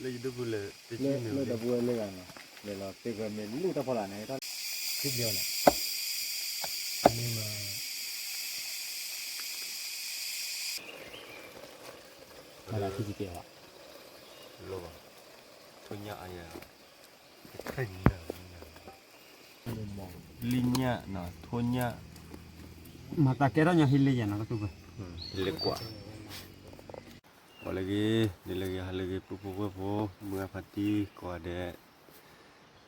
လၢယဒိၣ်ပူၤလဲၤတဆံန့ၣ် လၢဒီပုၢ်ဝဲၢ်လၢဂၤနီၤ, လဲၤလီၤသ့ၣ်ဂၢၢ်မ့ၢ်လူၢ်တၢ်ဖီလာ်န့ၣ် တၢ်ခံဘျီလီၤ, မ့ၢ်မး, လီၤဘၣ်, ထိၣ်ညၣ်အါယၤ လံညၣ်နီၤ ထိၣ်ညၣ်, မၤတၢ်ကဲထီၣ်ညါဟံးလၢယၤနီၤ တၢ်သူၣ်ဖှံ, ဟံးလၢကွၢ်, ပှၤလၢဂ့ၤ ဒ်လၢဂ့ၤ ဟါလၢဂ့ၤ ပုၢ်ဖိဝဲၢ်ဖိ မုၢ်ဂၢ်ဖါတံၢ်ကိးဂၤဒဲး,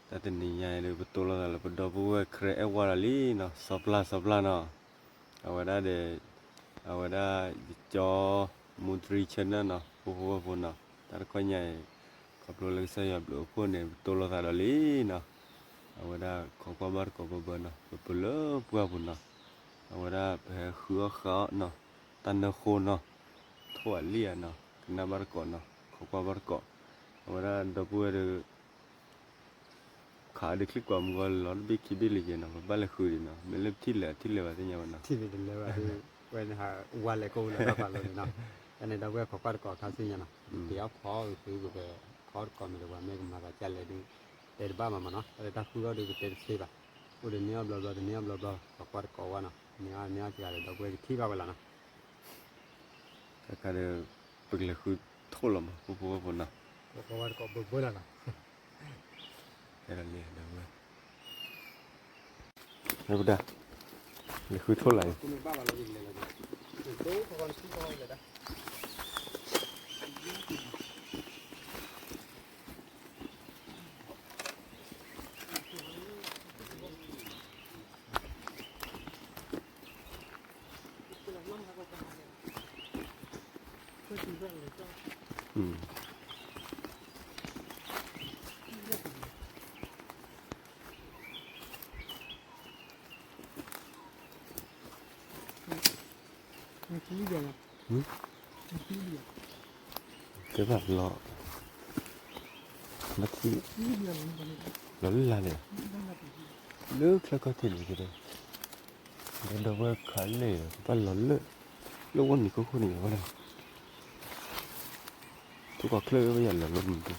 တၢ်တနံၤညါအံၤဒီး ပတိၢ်လိာ်သးလၢပဒီပုၢ်ဝဲၢ် ခရဲးအဲၣ်ဝါဒီးလံနီၤ စီၤပျၢ်စီၤပျၢ်နီၤ, အဝဲဒၣ်ဒီး, အဝဲဒၣ်ယကၠီ မူတြံ channel နီၤ ပုၢ်ဖိဝဲၢ်ဖိနီၤ, တၢ်တခီညါအံၤ, ခီဖျိလၢကစၢ်ယွၤဘျုးအဖှိၣ်န့ၣ် ပတိၢ်လိာ်သးဒီးလံနီၤ, အဝဲဒၣ်ခိးကွၢ်ဘၣ်တကိးဘၢဘၢနီၤ ပပၢၤလၢပှၢ်ပူၤနီၤ, အဝဲဒၣ်ပဟဲဃုအီၣ်ဃုအီနီၤ, တၢ်နၢဃိနီၤ, ထိၣ်အလံၣ်ဧါနီၤ ကနၣ်ဘၣ်တကိးနီၤ ခိးကွၢ်ဘၣ်တကိး, အဝဲဒၣ်ဒီပုၢ်ဝဲၢ်ဒီး ခးဒုးချံကွၢ်မုၢ်ဂီၤလီၤတဘ့ၣ်ခံဘ့ၣ်လံက့နီၤ ပဘၣ်လဲၤဃုဒံးနီၤ မ့ၢ်လၢပထံၣ်လဲၤအထံၣ်လဲၤဘၣ်သ့ၣ်ညါဘၣ်နီၤ ထံၣ်န့ၣ်တလဲၤဘၣ်ဒုး ဝဲန့ၣ်ဟးဝါလဲၤကိးလၢဘၣ်ဖးလိၤန့ၣ်နီၤ, တၢ်န့ၣ်ဒီပုၢ်ဝဲၢ်ခိးကွၢ်တကိးခါဆူညါနီၤ ပက့ၤအီၣ်ခိးအုးသုပကခိးတကိးမ့ၢ်တဝဲမ့ၢ်ကမၤသးကလဲၣ်ဒုး, တဲတဘၣ်မးမးနီၤ တၢ်လၢတၢ်ဃုအီၣ်ဒုးပတဲတသ့ဘၣ်, အိၣ်ဒီးန့ၢ်အီၣ်ဘျီဘျီ တန့ၢ်အီၣ်ဘျီဘျီ ခိးကွၢ်တကိးဝဲနီၤ န့ၢ်အီၣ်န့ၢ်အီၣ်စှၤဒီးဒီပုၢ်ဝဲၢ်ကထံၣ်ဘၣ်ဝဲလီၤနီၤ တခါဒီး ပကလဲၤဃုထိၣ်လီၤမး ပုၢ်ဖိဝဲၢ်ဖိနီၤ, ပကိးဝဲတကိးဘၢဘၢလီၤနီၤ, ဟဲဒီးလံဒီးဝဲ, ဟဲပဒၣ်, လဲၤဃုထိၣ်လီၤအံၤ ကဲဘၣ်လီၤ, ဘၣ်ထံၣ်, လီၤလၢလၢ်န့ၣ်, လၢချၢကီၢ်ထံးန့ၣ်ကဲ, ဒီးဝဲခးလဲၣ်ဒီး ကဘၣ်လီၤလၢ, လၢဝဲမံၤခိၣ်ခိၣ်န့ၣ်ဝဲဒၣ်, ထူၣ်ကီၢ်ချၢဝဲယၤလီၤလၢမံၤတသ့ မုၢ်ဂီၤ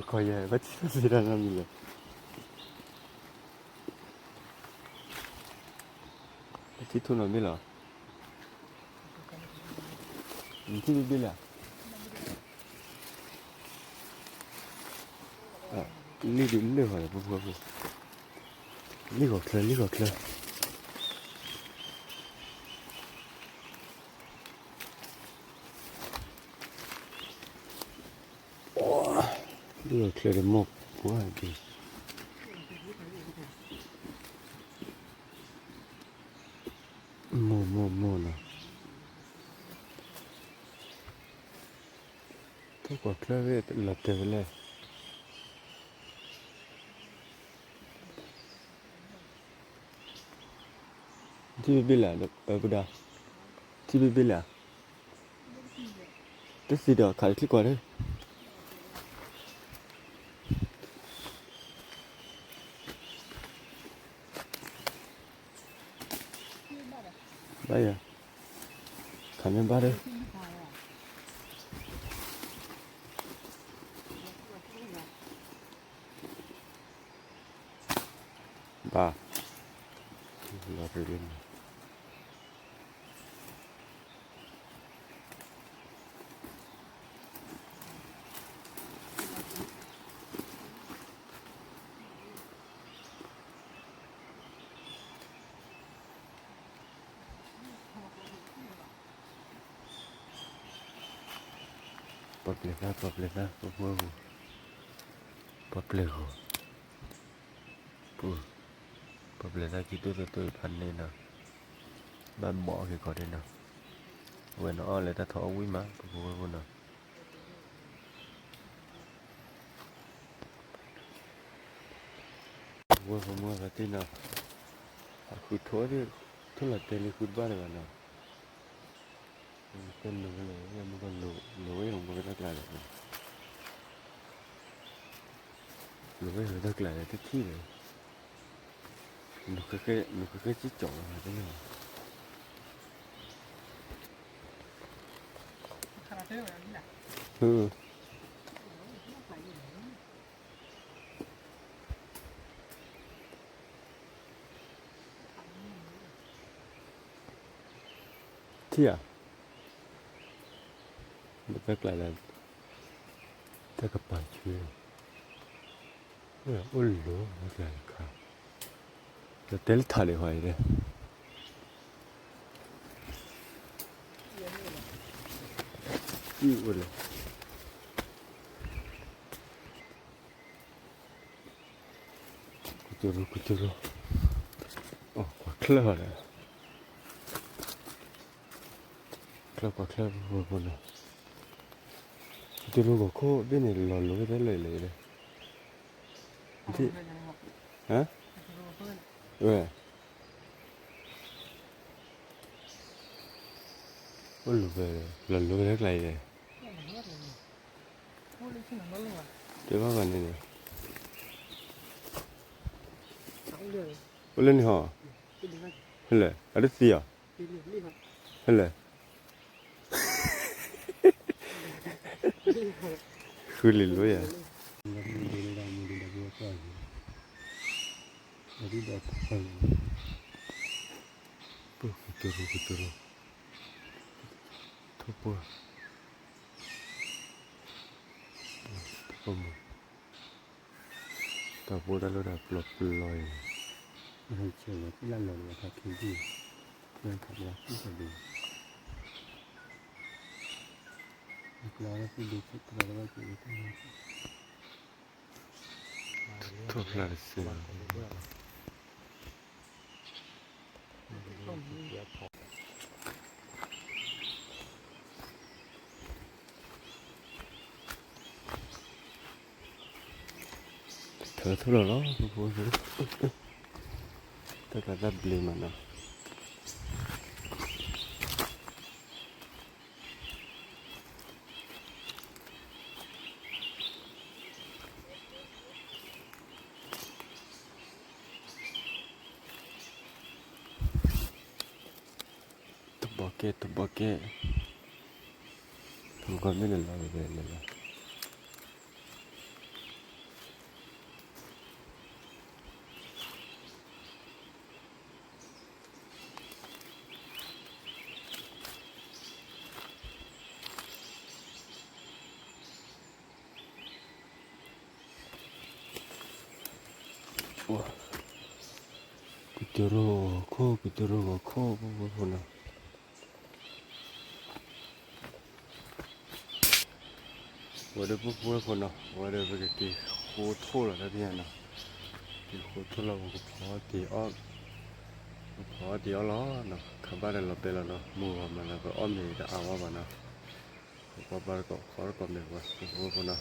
ခီယဲ ဘၣ်ထံၣ်သ့တၢ်နီတမံၤလဲၣ်, ဘၣ်ထံၣ်ထိၣ်နီတဘ့ၣ်လီၤ, နထံၣ်တဘ့ၣ်လၢ လံၣ်ဒုးလၢၢ်ဃီၤဒီး ဖိဖိဖိ, လံၣ်ဂီၤချၢ လံၣ်ဂီၤချၢ, လံၣ်ဂီၤချၢဒီးမိၢ်ပှၢ်ဒုး, မိၢ်မိၢ်မိၢ်နီၤ, ထိၣ်ဂီၤချၢဝဲလီၤတဲာ်ဝဲလဲၣ် ထံၣ်ဘ့ၣ်ဘ့ၣ်လၢ ပဒၣ်, ထံၣ်ဘ့ၣ်ဘ့ၣ်လၢ, တသ့ဒီးခးတချံကွၢ်ဒီး, ဘၣ်ယၤ, ခးမ့ၢ်ဘၣ်ဒီး ဘၣ်, လီၤရ့လၢန့ၣ် ပီၣ်ပျဲၢ်သၣ် ပီၣ်ပျဲၢ်သၣ် ပှၤပှၢ်ပူၤ, ပီၣ်ပျဲၢ်ဂီၤ, ပီၣ်ပျဲၢ်သၣ်ခံတိၢ်သၢတိၢ်ဖးန့ၣ်နီၤ, ဘၣ်ဘီအီၣ်က့ၤခီဒ့နီၤ, အဝဲန့ၣ်အီၣ်လၢတၢ်ထီၣ်အီၣ်ဝံၣ်မး ပှၤပှၢ်ပူၤနီၤ, ဝဲဖိမုၣ်ဖါတံၢ်နီၤ, အဃုထီၣ်, ထီၣ်လီၤတဲာ်လံဃုတဘၣ်တဂၤနီၤ, တဲလိၤဝဲလၢ မ့ၢ်ကလိၤဝဲအံၤမ့ၢ်ကတၢ်ကျါဒီး, လိၤဝဲအံၤတၢ်ကျါဒီးတထံၣ်ဒီး, နဃဲဃဲစံၣ်ကၠီၤလီၤတဲလီၤ, ထံၣ်ဧါ, ဘၣ်တၢ်ကျါလၢ တၢ်ကပၤဆှၢ, အိၣ်လိၤတၢ်ကျါတခါ, ဒီးတဲလၢထးဒံးဟီအံၤဒီး, အိၣ်လၢ ကတရူၢ် ကတရူၢ်, ကွၢ်ချၢၣ်ဒီး, ချၢၣ်ကွၢ်ချၢၣ်ဖိဖိနီၤ, ကတရူၢ်ဂီၤခိၣ်ဘ့ၣ်န့ၣ် လီၤလိၤဝဲဒၣ်လၢလၢဒီး, ဝဲ အိၣ်လိၤဝဲ, လီၤလိၤဝဲဒၣ်ကျါအံၤဒီး, တဲဘၣ်ဘၣ်န့ၣ်ဒီး, အိၣ်လၢန့ၣ်ဟီ, ဟဲလဲၣ် အတသံအီၤ, ဟဲလဲၣ် ဃုလံၤလိယၤ, ကတရူၢ် ကတရူၢ်, ထီၣ်ပှၢ်, ထီၣ်ပှၢ်မး, တၢ်ပှၢ်တၢ်လီၢ်တၢ်ပျီပျီအံၤ, ဆဲးလီၤတၢ်လီၤလီၤတၢ်ခံဒံၣ်, တၢ်ခးပျီသံၣ်တဘ့ၣ်, အကျီတၢ်သံၣ်ဒိဆဲးတဘၣ်တဘၣ်က့ၤ, ထီၣ်ဖျါတစဲးလီၤ. ထၢထီၣ်လီၤလီၤ ဖိဖိဖိ, တၢ်ကျါတၢ်ဘျ့မးနီၤ. တဘီကဲ တဘီကဲ, တဘီကဲမ့ၢ်လဲၤလီၤလဲၤလီၤ. ကတရူၢ်ဂီၤခိၣ် ကတရူၢ်ဂီၤခိၣ် ဖိဖိဖိနီၤ. ဝဲဒၣ်ဖိဖိဖိနီၤ ဝဲဒၣ်ပကက့ၤဃိထိၣ်လီၤတၢ်တယၤနီၤ, က့ၤဃိထိၣ်လီၤ ပကဖီတ့ၢ်အီၣ်, ပကဖီတ့ၢ်အီၣ်လီၤနီၤ, ခါဘၣ်ဒီးလီၤပဲလီၤနီၤ, မိၢ်ဂီၤမးလၢပအီၣ်မ့ၤတအါဝဲဘၣ်နီၤ. ခိးကွၢ်ဘၣ်တကိးခီတကိးမ့ၢ်ပှၤ ဖိဖိဖိနီၤ,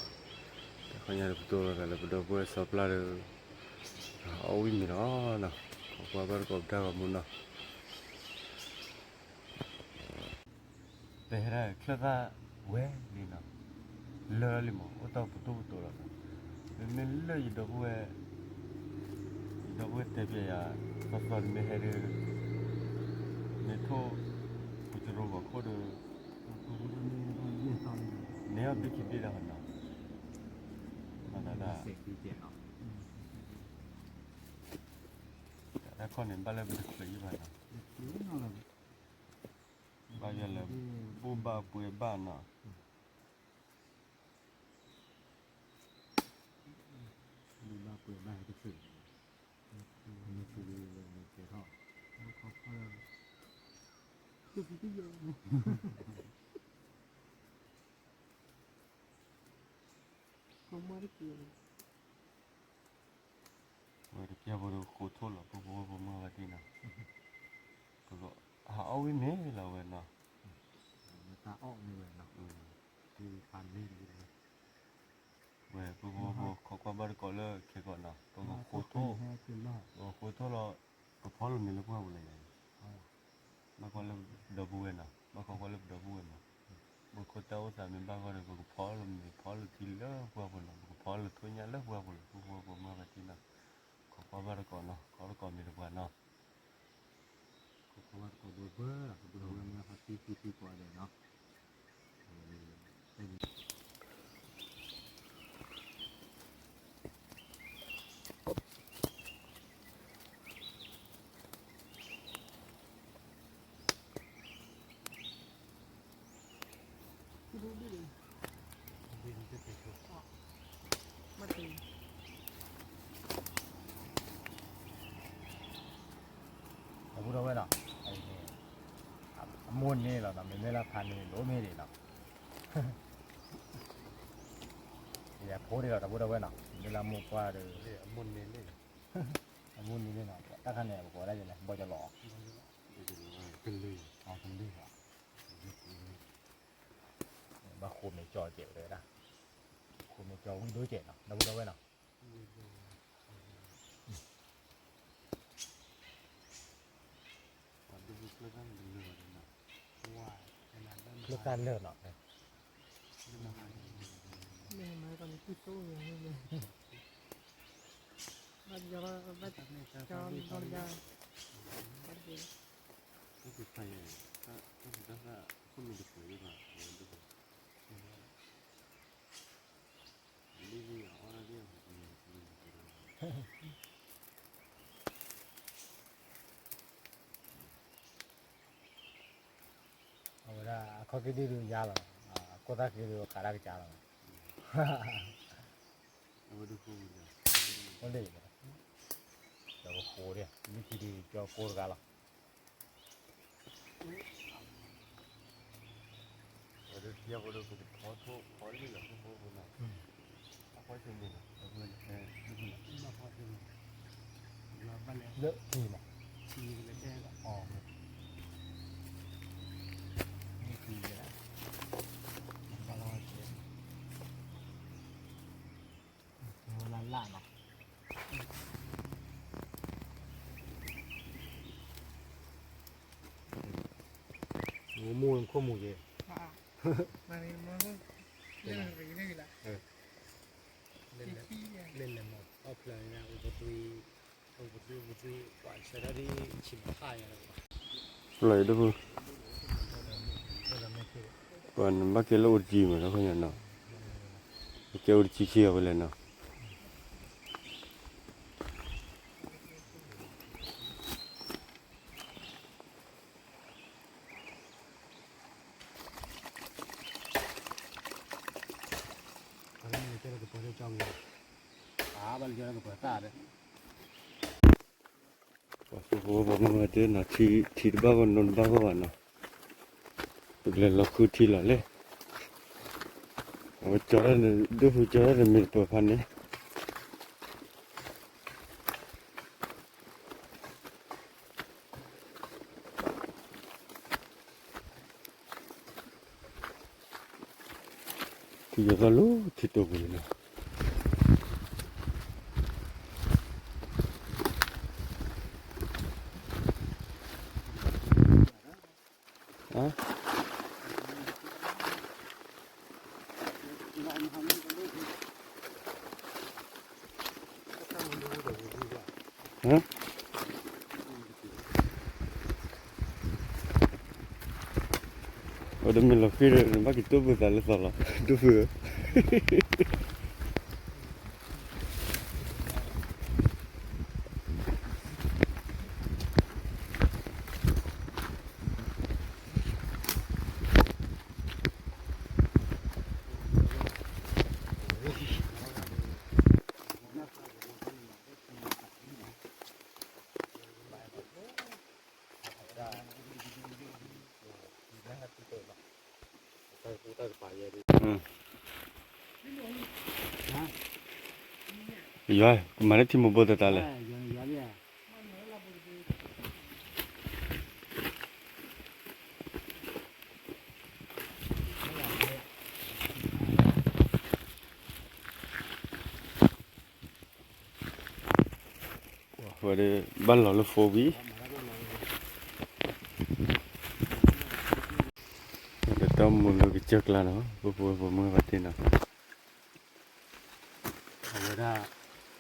တၢ်ခီညါဒီးပတိၢ်လီၤသးလၢပဒီပုၢ်ဝဲၢ်စီၤပျၢ်ဒီး အီၣ်ဝံၣ်မ့ၤလီၤနီၤ, ခိးကွၢ်ဘၣ်တကိးပတၢ်ဂီၤမူနီၤ. ပဟဲဒၣ်ချၢၣ်သၣ်ဝဲလံနီၤ, လၢလံမး အိၣ်တၢ်ပတိၢ်ပတိၢ်လီၤနီၤ, မ့မ့ၢ်လၢယဒီပုၢ်ဝဲၢ်, ယဒီပုၢ်ဝဲၢ်တဲပျဲယၤ, သီသီနမ့ၢ်ဟဲဒီး, မ့ၢ်ထိၣ်, ကတရူၢ်ဂီၤခိၣ်ဒီး, နဲအီၣ်ဘ့ၣ်ခံဘ့ၣ်ဒီးနီၤ, မၤသးဒၣ်, တၢ်ခီန့ၣ်ဘၣ်လၢပတချုးယံၤဘၣ်နီၤ. ဘၣ်ယွၤလၢ ဘူၣ်ဘၣ်ပှဲၤဘၣ်နီၤ. ဘူၣ်ဘၣ်ပှဲၤဘၣ်တချုး, မ့ၢ်ချုးလၢမဲာ်ကဲထီၣ်, ဝဲတပျၢ်ဖိဒီးဃိထိၣ်လီၤ ဖိဖိဖိမုၣ်ဘၣ်တ့ၢ်နီၤ, ပကအီၣ်ဝံၣ်မ့ၤလီၤဝဲနီၤ, တၢ်အီၣ်မ့ၤဝဲနီၤ, ဝဲဖိဖိဖိခိးကွၢ်ဘၣ်တကိးလၢခဲကိးနီၤ ပကဃိထိၣ် ပဃိထိၣ်လီၤ, ပဖီလိာ်မ့ၤလၢပှၢ်ပူၤလီၤယၤ, ဘၣ်ကွၢ်လၢပဒီပုၢ်ဝဲၢ်နီၤ, ဘၣ်ကွၢ်ကွၢ်လၢပဒီပုၢ်ဝဲၢ်မး, ပခိၣ်တၢ်အိၣ်သးမ့ၢ်ဘၣ်ဃီဒီး ပကဖီလိာ်မ့ၤဖီလိာ်ထံလၢပှၢ်ပူၤနီၤ, ပကဖီလိာ်ထိၣ်ညၣ်လၢပှၢ်ပူၤလီၤ, ပှၢ်ပူၤမၤကတံနီၤ, ခိးကွၢ်ဘၣ်တကိးနီၤ, ခိးတကိးမ့ၢ်တပှၤနီၤ ခိးကွၢ်ဘၣ်တကိးဘၣ်ဘၣ်, ပဒီပုၢ်ဝဲၢ်မ့ၢ်ဟီထံထံထံကိးဂၤဒဲးနီၤ, တၢ်ဘူၣ်ထီၣ်ဝဲနီၤ, အမိၢ်န့ၣ်လီၤနီၤ, မ့မ့ၢ်လၢဖးန့ၣ် လိၣ်မ့ၢ်ဒံးနီၤ, ယဖိဒံးလီၤ တၢ်ဘူၣ်ထီၣ်ဝဲနီၤ, မ့ၢ်လၢမိၢ်ပှၢ်ဒီး အမိၢ်န့ၣ်န့ၣ်နီၤ, တၢ်ခါန့ၣ် ပကိးဒၣ်ယလဲၣ်, ဘီၣ်ကလီၤ, ကလုၢ်, ကလုၢ်လီၤ, ဘၣ်ဃိးမ့ၤကၠီကဲးဝဲဒၣ်, ဃိးမ့ၤကၠီဝံၣ်ဒိၣ်ကဲးနီၤ, တၢ်ဘူၣ်ထီၣ်ဝဲနီၤ ချၢၣ်တၢ်လၢာ်နီၤ, ဘၣ်ယီၤဘၣ်ကၠီဘၣ်ယီၤ, အဝဲဒၣ် အခီၣ်က့ဒုးယါလီၤ, အခိၣ်သၣ်က့ဒုးခးတၢ်ကစၢ်လီၤ, အိၣ်လၢ, ဒီးပဃိးဒၣ် မ့ၢ်ထံဒုးကၠီကိၢ်တဂၤလီၤ. လၢထံမး, လၢထံမး, လၢလၢနီၤ. မူခိၣ်မူက့ၤ, လဲၤလဲၤမၤအီၣ်ဖျၢၣ်န့ၣ်, ပှၤနဘၣ်ကဲလၢအိၣ်တကံမး တခီညါနီၤ, ကဲအိၣ်တကံခံဂၤဝဲလဲၣ်နီၤ. ပှၤသုးဖိပှၤမၤဝဲတဲနီၤ, ထံတဘၣ်ဂီၢ်နီတဘၣ်ဂီၢ်ဘၣ်နီၤ, ပကလဲၤလီၤဃုထံလီၤလဲၣ်, အဝဲကၠီတၢ်န့ၣ် ဒိၣ်ဖုကၠီတၢ်န့ၣ်မ့ၢ်တပၢၤဖးန့ၣ် ထံယီၤသီၣ်လၢထံတိာ်ပူၤန့ၣ်လီၤ. အဝဲဒၣ်မ့ၢ်လီၤဃံၤဒီး နဘၣ်က့ၤတိၢ်ပူၤသးလၢသီလီၤ ဒိၣ်ဖုဧၢ.ယွၤ ကမၤလၢထံမိၢ်ဘိသတးလဲၣ်. ဝဲဒၣ်ဘၣ်လီၤလၢဖိဝံၤ, ဒီးတၢ်မူလၢကစၢၢ်ကျါနီၤ ပဖိဝဲဖိမုၣ်ဘၣ်တ့ၢ်နီၤ, အဝဲဒၣ်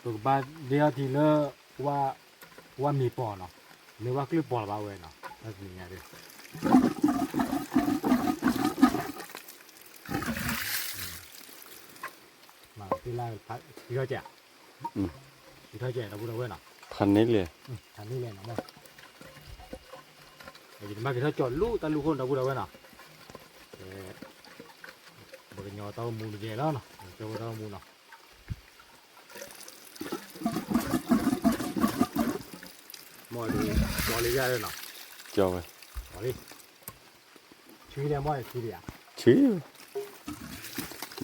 ပကဘၣ်ဒ့အီထံလၢ ဝၣ်မ့ၤပီၤနီၤ, လၢဝၣ်ကျုၢ်ပီၤလီၤဘၣ်ဝဲနီၤ, တၢ်တနံၤညါဒ် မၤသ့လၢ ထံထီၣ်ကဲး, ထံထီၣ်ကဲး ဒီပုၢ်ဒီဝဲၢ်နီၤ, ဖးန့ၢ်လဲၣ်, ဖးန့ၢ်လဲၣ်နီၤ, ယကမၤက့ၤထီၣ်ကၠီၤလူၤတၢ်လူၤခိၣ် ဒီပုၢ်ဒီဝဲၢ်နီၤ, ပကညီတၢ်အိၣ်မူတကဲလီၤနီၤ, ကၠီဖိတၢ်အိၣ်မူနီၤ, မ်ဒ် ကၠီလံယၤနီၤ, ကၠီဝဲ, ကၠီလံ ဆှံလဲၣ်မ့ၢ်ဆှံ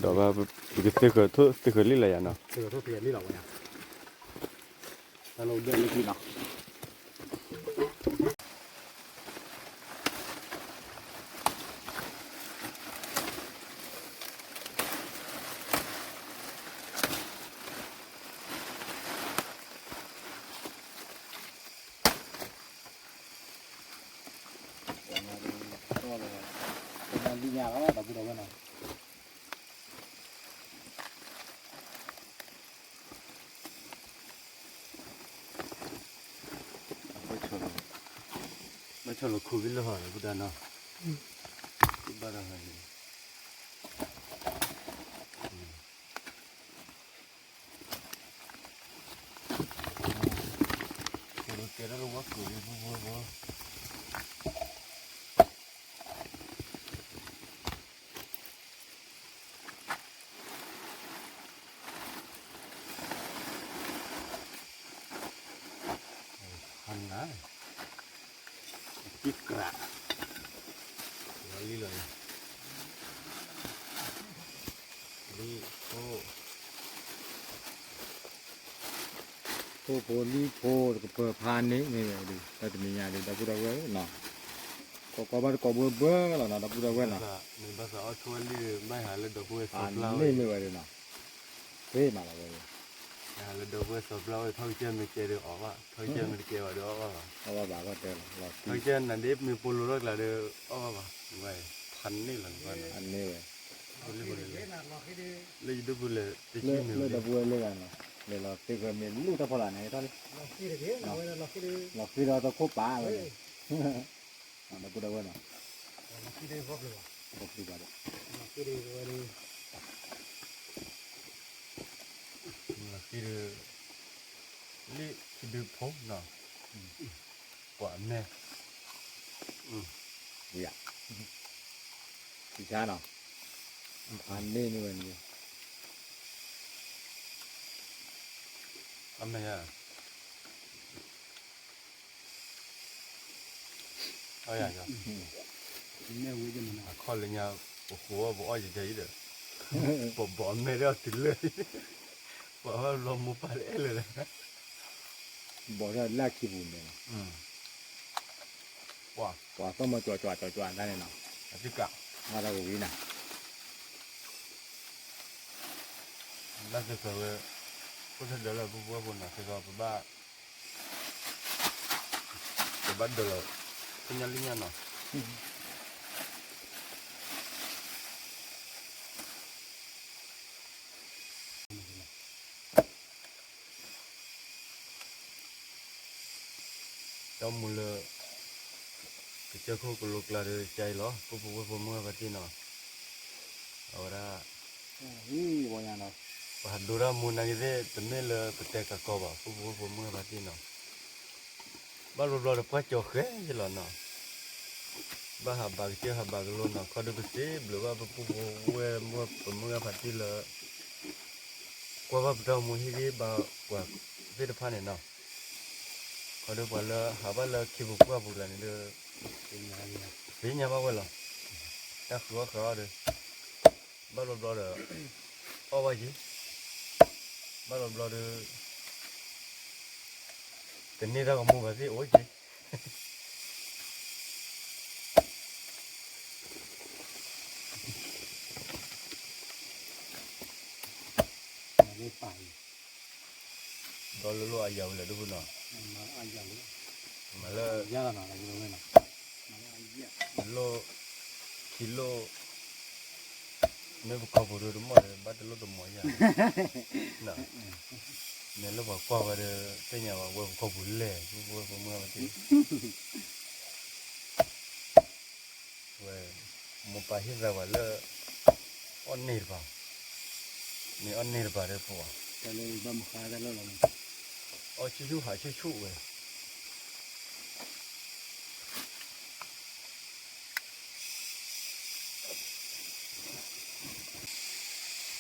ဒံးဧါ, ဆှံ, ဒီးဘၣ် ပကသ့ၣ်ဃၢၤထိၣ်သ့ၣ်ဃၢၤလံလီၤယၤနီၤ, သ့ၣ်ဃၢၤထိၣ်သ့ၣ်ဃၢၤလံလီၤဝဲယၤ, တၢ်လီၢ်ဒၢးလံခံနီၤ. လံညါလီၤ ဒီပုၢ်ဒီဝဲၢ်နီၤ. ဘၣ်ဆီၣ်လီၤခိၣ်က့ၤလၢဟီၣ်ဒီး ပုၢ်တၢ်နီၤ, ဘၣ်ဒီးဟီၣ်န့ၣ် ကဲထီၣ်လၢဝဲကိၣ်လံ ဖိဖိဖိ ဟါနၤ အတံၢ်ကြး လီၤလံလီၤလံ လံဖိ ဖိဖိလံဖိ တကပၤဖးန့ၣ် မ့ၢ်ဝဲဒၣ် တၢ်တနံၤညါဒ် ဒီပုၢ်ဒီဝဲၢ်နီၤ, ကိးကိးဘၣ်တကိးဘှၢဘှၢလီၤနီၤ ဒီပုၢ်ဒီဝဲၢ်နီၤ, မ့ၢ်ဘၣ်သးအီၣ်ဆိဝဲလံ ဘၣ်ဟးလၢဒီပုၢ်ဝဲၢ်စီၤပျၢ်ဝဲ မ့ၢ်ဝဲဒၣ်နီၤ, သ့မးလီၤဝဲ ဟးလၢဒီပုၢ်ဝဲၢ်စီၤပျၢ်ဝဲ ထီၣ်ကစၢၢ်မ့ၢ်ကဲဒီးအီၣ်ဘၣ် ထီၣ်ကစၢၢ်မ့ၢ်တကဲဘၣ်ဒီးအီၣ်ဘၣ်ဘၣ် အီၣ်ဘၣ်ဘၣ်ကီတဲလီၤ ထီၣ်ကစၢၢ်နၤဒ်မ့ၢ်ပိာ်လိၤထီၣ်ကျါဒီး အီၣ်ဘၣ်ဘၣ် ဝဲ ဖးန့ၢ်လီၤန့ၣ် ဖးန့ၢ်ဝဲ လၢယဒိၣ်ပူၤလဲၣ် တဆံမ့ၢ်ဝဲ လၢဒီပုၢ်ဝဲၢ်လၢဂၤနီၤ လဲၤလီၤသ့ၣ်ဃၢၤမ့ၢ်လူၢ်တၢ်ဖီလာ်န့ၣ် ထီၣ်လံ လီၤဃံဒီးတခိၣ်ပာ်ဝဲန့ၣ် ဒီပုၢ်ဒီဝဲၢ်နီၤ လီၤဃံဒီး လီၤဃံဒီး လံၣ်ခံဒုဖိနီၤ ကွၢ်မဲ ယၤ ယၤနီၤ အန့ၢ်န့ၢ်ဝဲန့ၣ် အမဲာ်ညါ အယၤ အခီၣ်လၢညါ ပဃိပအီၣ်ယဲယဲအံၤဒီး ပဘီၣ်အမဲာ်ဒီးတုၤလၢ ပှၤဘၣ်ဘျီမိၢ်ပၢ်တအဲၣ်လၢၤဒီး ဘီၣ်ဒီးလၢခံပူၤန့ၣ် ပှၤသီၣ်မီၤကၠွၤကၠွၤကၠွၤကၠွၤတၢ်န့ၣ်နီၤ အတံၢ်ကး မၤတၢ်ကဝံၤနၤ ဘၣ်သ့ၣ်သၢဝဲ အိၣ်ထဲဒၢးလၢပပှဲၤဖိနီၤ သ့ၣ်သၢပဘၣ် ပဘၣ်ဒၢးလီၤ သ့ၣ်ညါလံညါနီၤ တၢ်မူလၢ ကစၢၢ်ခိၣ်ကလိကျါဒီး ကၢ်အံၤလီၤ ပပှဲၤဖိမုၢ်ဂၤဖါတံၢ်နီၤ အဝဲဒၣ် ပှၤဒိတၢ်မူနာ်က့သ့ၣ် တမ့ၢ်လၢပတဲကးကီဘၣ် ပပှဲၤဖိမုၢ်ဂၤဖါတံၢ်နီၤ ဘၣ်ဘျီဘျီဒီးပှၢ်ကၠီၤဃဲယလီၤနီၤ ဘၣ်ဟးဘၣ်ကစၢၢ်ဟးဘၣ်ကလိနီၤ ခီဒီးပစံးဘျုးဘၣ်ပပှဲၤဖိဝဲၢ်မုၢ်ဂၤဖါတံၢ်လၢ ကွၢ်ဘၣ်ပတၢ်မူဟ့ၣ်ဂံၢ်ဘါပှၤသ့ၣ်တဖၣ်န့ၣ်နီၤ ခီဒီးပှၤလၢဟးဘၣ်လၢခ့ပူၤပှၢ်ပူၤကျါန့ၣ်ဒီး သ့ၣ်ညါဘၣ်ဝဲလီၤ တၢ်ဃုအီၣ်ဃုအီဒီး ဘၣ်ဘျီဘျီဒီး အီၣ်ဘၣ်က့ၤ ဘၣ်ဘျီဘျီဒီး ကန့ၢ်တၢ်ကမူဘၣ်သ့ၣ်အိၣ်က့ၤ ဒီးလၢလီၢ်အယၤဝဲလဲၣ်ဒိၣ်ဖုနီၤ မၤလၢ ယၤလီၤနီၤ လၢ လီၤ ခံလိၣ် မ့ၢ်ပခီပူၤဒိၣ်တမီၢ်ဒီး ဘၣ်တလိၣ်တမီၢ်ယၤ, မ့ၢ်လၢပှၤကွၢ်ဝဲဒီး သ့ၣ်ညါဘၣ်ဝဲပခီပူၤလဲၣ် ပဝဲပမုၢ်အဝဲသ့ၣ် ဝဲ မိၢ်ပၢ်ဟ့ၣ်သးပှၤလၢ အီၣ်န့ၢ်တပၤ, မ့ၢ်အီၣ်န့ၢ်တပၤဒီးပှၤ အီၣ်ဆူၣ်ဆူၣ်ဟးဆူၣ်ဆူၣ်ဝဲ,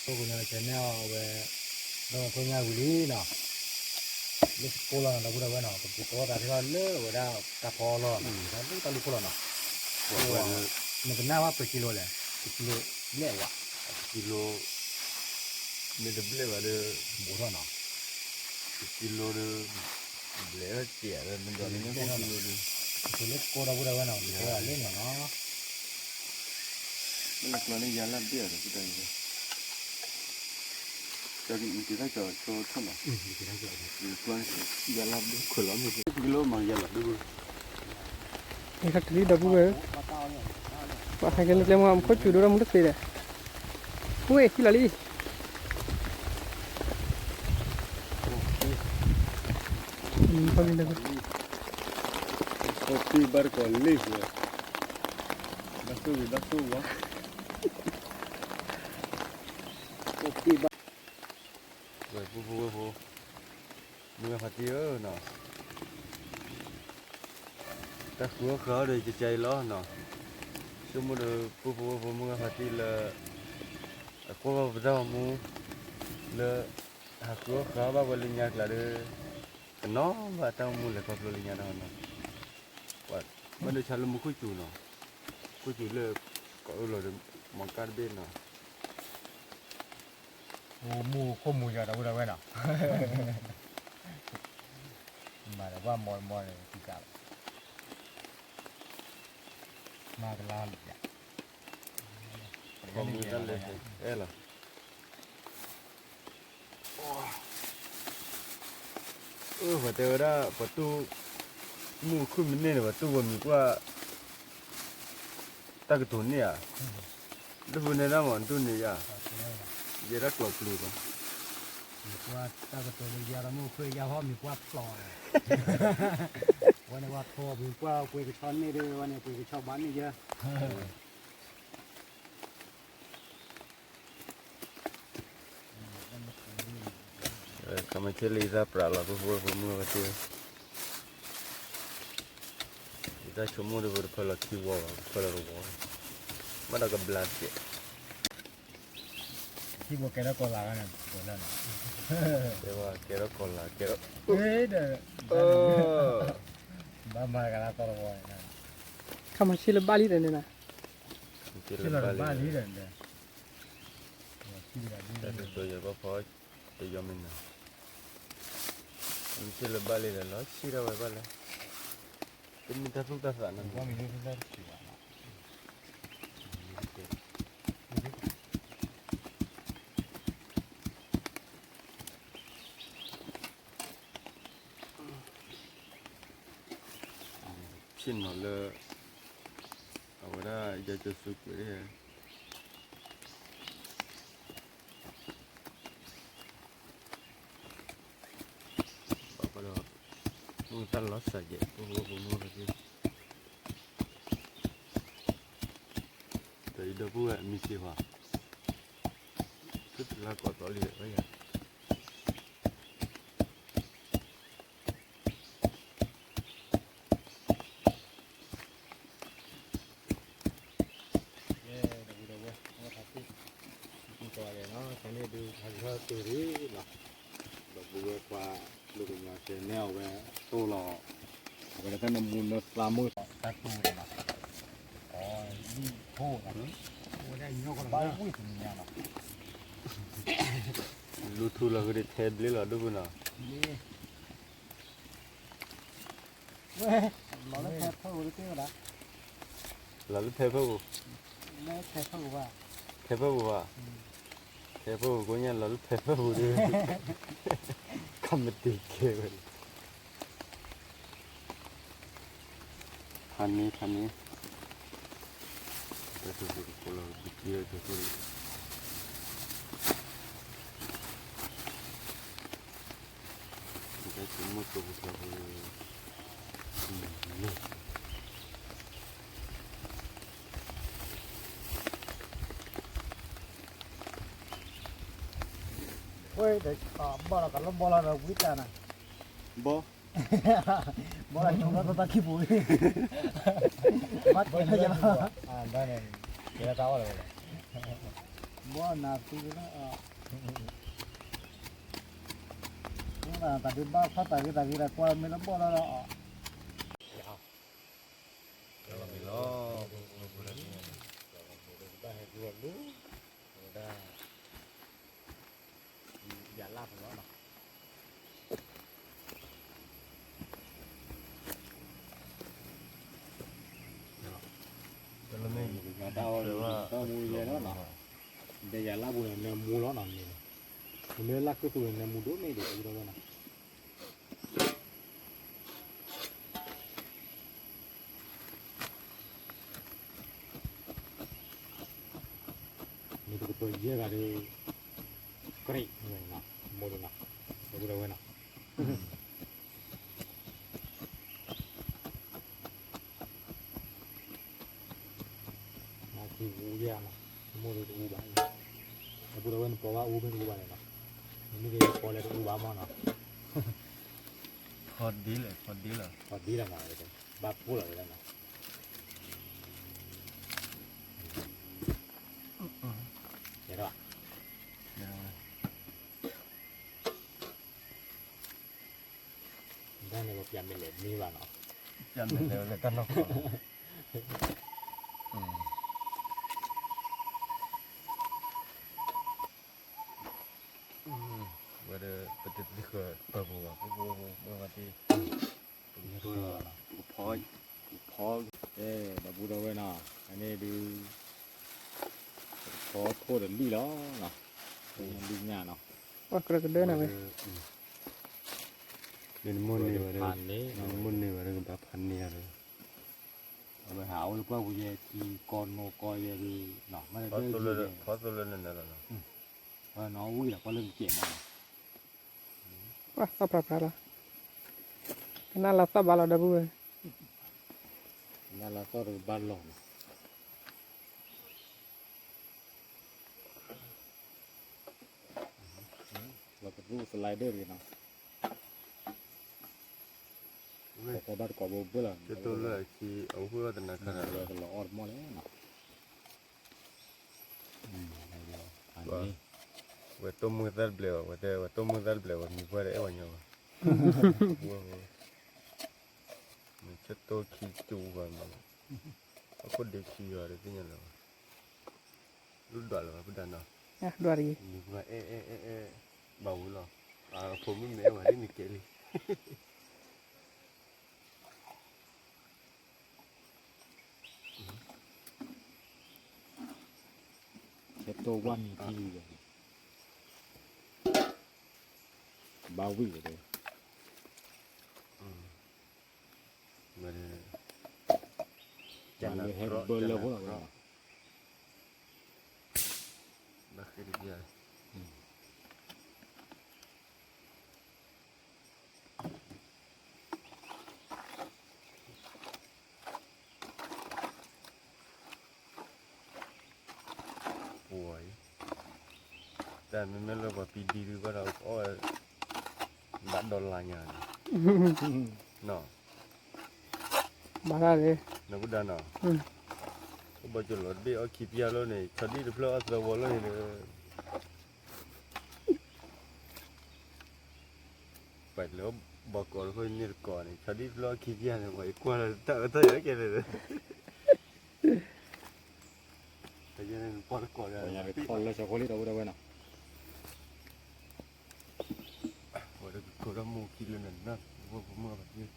အဃိန့ၣ် channel အဝဲ ဒီးခိၣ်ညါဝံၤလံနီၤ, လၢကိၢ်လီၤနီၤ ဒီပုၢ်ဒီဝဲၢ်နီၤ ပကကီသးထဲလီၤလၢအဝဲဒၣ်တၢ်ဖီလီၤနီၤ တၢ်လူၢ်တၢ်လူၢ်ခိၣ်လီၤနီၤ, နကနၣ်ဘၣ်ပကံလိလဲၣ်, တကံလိဘျဲၣ်ဝဲ, တကံလိ မ့ၢ်တဘျဲၣ်ဘၣ်ဒီး ဘူးထီၣ်နီၤ, တကံလိဒီး ဘျဲၣ်ထီၣ်စဲးဒီး မ့ၢ်ဒီးလၢကိၢ်ဒီပုၢ်ဒီဝဲၢ်နီၤ ပကီသးလၢနီၤနီၤ, မ့ၢ်လၢကျီန့ၣ်ယၤလၢဘျဲၣ်ဒီး က့ၤတၢ်ကီၤဆိထီၣ်နီၤ, က့ၤတၢ်ကီၤဆိ ယလၢဒိခိၣ်လီၤမ့ၢ် ကလီမၤယလၢဒိ အခါတလံဒီပုၢ်ဝဲၢ်, ပှၤဟဲကဲလၢကျဲမုၢ်ဟါ မူခိၣ်စူၤဒိၣ်ဒီးမူတသ့ဒီး, ဝ့ၢ်ဟံးလီၤလံ, ပှၤဘၣ်တကီၤလ့ၢ်ဝဲ, ဘၣ်သိၣ်ဝံၤဘၣ်သိၣ်ဝါ, ပှၤဘၣ် ဝဲၢ်ပူဖိဝဲၢ်ဖိ, မုၢ်ဂၤဖါတံၢ်ဧၢနီၤ, တၢ်ဃုအီၣ်ဃုအီဒီးကကဲအံၤလီၤနီၤ, ဆိကမိၣ်ဒီးပူဖိဝဲၢ်ဖိမုၢ်ဂၤဖါတံၢ်လၢ အကွၢ်ဘၣ်ပတၢ်အိၣ်မူ လၢ ဟးဃုအီၣ်ဃုအီဘၣ်ဝဲလၢညါကျါဒီး ကနီၤဘၣ်တၢ်အိၣ်မူလဲၤခီဖျိလၢညါတၢ်နီၤ, ဘၣ်ဒိဆါလၢမူခိၣ်စူၤနီၤ, မူခိၣ်စူၤလၢ ကိးအၢၣ်လီၤဒီး မီၤကၢ်တဘ့ၣ်နီၤ အိၣ်မူခိၣ်မူယၤဒီပုၢ်ဒီဝဲၢ်နီၤ, မၤဒီးဘၣ်မီတမီန့ၣ် သံကးလီၤ, မၤကလါလံယၤ, အဲၣ်လီၤ, အၢ ပှၤတဲဝဲဒၣ် ပှၤတူၢ် မုၢ်ခုၣ်မ့ၢ်န့ၢ်န့ၣ် ပှၤတူၢ်ဝဲမံၤပှၢ် တၢ်ကတိၤန့ၢ်ဧါ, ဒိၣ်ဖုန့ၣ်ဒၣ်မး တူၢ်န့ၢ်ယၤ, ယဲဒၣ်ကျိးပျုၤဘၣ်, မံၤပှၢ်တၢ်ကတိၤလၢယၤဒီးမုၢ်ခုၣ်ယၤဟီၣ်မံၤပှၢ်ဖျိး, ဝဲန့ၣ်ပှၤထိးမံၤပှၢ်ပှ့ၤကဆီန့ၢ်ဒီး ဝဲန့ၣ်ပှ့ၤကဆီဘၣ်န့ၢ်ယၤ ခီမ့ၢ်ဆ့ၣ်လၢယသၣ်ပြးလီၤ ဖိဖိဝဲၢ်ဖိမုၢ်ဝဲတ့ၢ်, ယတၢ်ဆိကမိၣ်တပူၤတဖၢလီၤခံဝီဘၣ် တဖၢလီၤတဝီ, ဘၣ်ဒီးကဘျါစဲး, ထံဖိကဲထီၣ်ကီၤလၤန့ၣ်, ကဲထီၣ်ကီၤလၤ ကဲထီၣ်, ဘၣ်မၤကလါကီတဝီ, ခီမ့ၢ်ဆ့ၣ်လၢဘၣ်လံဒီးန့ၣ်, ဆ့ၣ်လၢဘၣ်လံဒီး တၢ်ကတိၤယဲၢ်ပီဖီ တယီမ့ၢ်နၤ, မ့ၢ်ဆ့ၣ်လၢဘၣ်လံဒီး လီၤဆံၣ်ထီၣ်ဝဲဘၣ်လဲၣ်, တမ့ၢ်တၢ်သူၣ်တၢ်သးနီတမံၤ, ဆ့ၣ်နီၤလၢ အဝဲဒၣ်ယၤကၠိၤစူးကွံာ် ဘၣ်ဃီဒီး မုၢ်တၢ်လီၤစၢ်ယဲၢ် ဖိဖိဖိမုၢ်ဖိသ့ၣ်, ဒီးယဒီပုၢ်ဝဲၢ်အမံၤစ့ၢ်ကီး, သုတလါကိးသီလံဒီး ဘၣ်ယၤ ယဲ ဒီပုၢ်ဒီဝဲၢ် မုၢ်ဂၤဖါတံၢ် မုၢ်ကီးယဲၢ်နီၤ ခဲန့ၣ်ဒုး ဟဲက့ၤထီၣ်တုၤလံနီၤ, ဒီပုၢ်ဝဲၢ်ခွါ ဒိကညီၤ channel အဝဲ တိၢ်လီၤ အဝဲဒၣ်တၢ်နမူနသါမုၢ် တၢ်တူၢ်ဒီးနီၤ, အီၤ လံၣ်ဖိနီၤ, ဘၣ်ဝံၣ်တနံၤညါနီၤ, လူၤထူလီၤဃုာ်ဒီးထဲဘျ့လီၤဒိၣ်ဖုနီၤ ဝဲ လီၤလၢဖဲဖၢပူၤတသ့ဝဲဒၣ်, လီၤလၢဖဲဖၢပူၤ, လၢဖဲဖၢပူၤဘၣ်, ဖဲဖၢပူၤဘၣ်, ဖဲဖၢပူၤကိးညါလီၤလၢဖဲဖၢပူၤဒီး, ခီမတံၤကဲဝဲလီၤ, ဖးန့ၢ် ဖးန့ၢ်, တၢ်တိၢ်ဖိတဖိလီၤ ပက့ၤလၢတိၢ်ဖိလီၤ. ဘီလီၤကလီဘီလီၤဒီးဝံတၢ်နၤ, ဘီ ဘီလီၤဆိကတၢ်ခံပူၤ, ဘီတဲလၢယလီၤ, ဘီနၤသံလီၤ, တၢ်ဒုးဘၣ်ခီၣ်တၢ်ဂ့ၤတၢ်ဂ့ၤတၢ်ကွၢ်မ့ၢ်လၢဘီလီၤလီၤ, လီၤမ့ၢ်လီၤ, ဝဲဒၣ် ယၤလၢ်ပူၤလီၤနီၤ, တၢ်မူယဲလီၤနီၤ, ဒီးယၤလၢ်ပူၤန့ၣ် နၢမူလီၤနီၤန့ၣ်, မ့ၢ်လၢ်ခၢၣ်သူန့ၣ် နၢမူဒိၣ်မ့ၢ်ဒိၣ်အူဒီးဝဲနီၤ. မ့ၢ်တကပၤယဲၢ်ဂၤဒီး ကြၢးဝဲနီၤ, မိၢ်ဒီးနီၤ, တဘူးဒီးဝဲနီၤ, နက့ၤအူယဲၢ်နီၤ, မိၢ်ဒီးတအူဘၣ်, တဘူးဒီးဝဲနပိာ်ဘၣ်အူမ့ၢ်တအူဘၣ်န့ၣ်နီၤ, နမ့ၢ်က့ၤပိာ်လဲၤတအူဘၣ်မးနီၤ, ခီဒ်လဲၣ် ခီဒ်လီၤ, ခီဒ်လီၤနီၤ, ဘၣ်ဖှိၣ်လီၤဝဲဒၣ်နီၤ. ကဲထီၣ်, ဒ်န့ၣ်ပပျးမဲာ်လဲၣ်မ့ၢ်ဘၣ်နီၤ, ပျးမဲာ်လဲၣ်လၢတၢ်နီၢ်ကီၢ်လီၤ. ဝဲဒီး ပတသ့ဃၢၤပၢၤပူၤဘၣ်, ပကဖီ, ပကဖီ, အဲ ဒီပုၢ်ဒီဝဲၢ်နီၤ, အန့ၣ်ဒုး ပကဖီခိၣ်ဒီးလံၣ်လီၤ, လံၣ်ညၣ်နီၤ, ပှၤကြၢးကဒၢနၤဝဲ, မ့ၢ်နမိၢ်န့ၢ်ဝဲ, မ့ၢ်နမိၢ်န့ၢ်ဝဲဒီးကဘၣ်ဖးန့ၢ်အီၤဒီး, အဝဲဟးအိၣ်လၢပှၢ်ပူၤယဲၢ်ထံကီၢ်နီၢ်ကီၢ်ယဲၢ်ဒုး, မ့ၢ်တဒၢက့ၤယဲၢ်, ဖီသိလၢနနၢၤလီၤနီၤ, ပှၤနီၢ်ဝံၤဒီးပှၤလၢကကဲးမးနီၤ, ပှၤသီၣ်ပြးပြးလီၤ, ကနၣ်လီၤသီၣ်ဘၣ်လီၤဒီပုၢ်ဝဲၢ်, ကနၣ်လီၤသီၣ်တကဘၣ်လီၤနီၤ, လီၤကရူၢ်သလၢဒၢၣ်တဂ့ၤနီၤ, ဝဲ ကဘၣ်တကိးဘိဘၣ်လီၤ, ကတိၢ်လၢအခံအဝဲသနာ်ခါဒီး လီၤအီၣ်တမီၢ်လဲၣ်နီၤ. ဝဲတိၢ်မုၢ်သၣ်တဘျဲးဘၣ်, ဝဲတဲဝဲတိၢ်မုၢ်သၣ်တဘျဲးဘၣ်, မံၤပှၢ်ဒီးအဲၣ်ဝဲညီဘၣ်, မ့ၢ်ဆၢတိၢ်ခံကၠူဘၣ်မ့ၢ်, အခိၣ်ဒ့ခံဘၣ်ဒီးသ့ၣ်ညါလၢၤဘၣ်, လူၢ်ဒွးလၢၤဘၣ်ပဒၣ်နီၤ, ဒွးတဂ့ၤ, မံၤပှၢ်အဲၣ်အဲၣ်အဲၣ်အဲၣ်, ဘၣ်ဝံၤလီၤ, အဖိမုၣ်မ့ၢ်အဲၣ်ဝဲဒ်န့ၣ်ကဲလံ ဟဲတိၢ်ဝၢ်မံၤထံဝဲ, ဘၣ်ဝံၤဝဲဒီး, မ့ၢ်လၢဟဲဘၢလၢဖိလီၤဝဲ, ဘၣ်ဃ့တပျၢ် ပှၤအံၤ, တၢ်မ့မ့ၢ်လၢပှၤပံဒံဒုးဘၣ်ဒီး အီၣ်ဝဲ ဘၣ်ဒီလါညါန့ၣ်, နီၤ, ဘၣ်ဒၣ်လဲၣ်, နကဒၣ်နီၤ, ဘီကလီၤတဘ့ၣ်အီၣ်ခံပျၢ်လီၤန့ၣ် ဆီဒံၣ်တဖျၢၣ်အီၣ်သၢဝီလီၤန့ၣ်ဒီး ပှၤလၢဘီကီးတခိၣ်န့ၣ်တကိးန့ၣ် ဆီဒံၣ်တဖျၢၣ်အီၣ်ခံပျၢ်န့ၣ် ပှၤအံၤကွၢ်လၢတၢ်အၢတၢ်ယၤကဲလဲၣ်ဒီး တၢ်ယဲန့ၣ်ပှၤတကိးဒီး ပှၤကထီၣ်လၢဆီဖိလံဒီးဝဲဒၣ်ဝဲနီၤ, ပှၤတကကိးဒီးမိၢ်ခံလၢနၤ ပှၤဖိမုၣ်အပှၤသ့ၣ်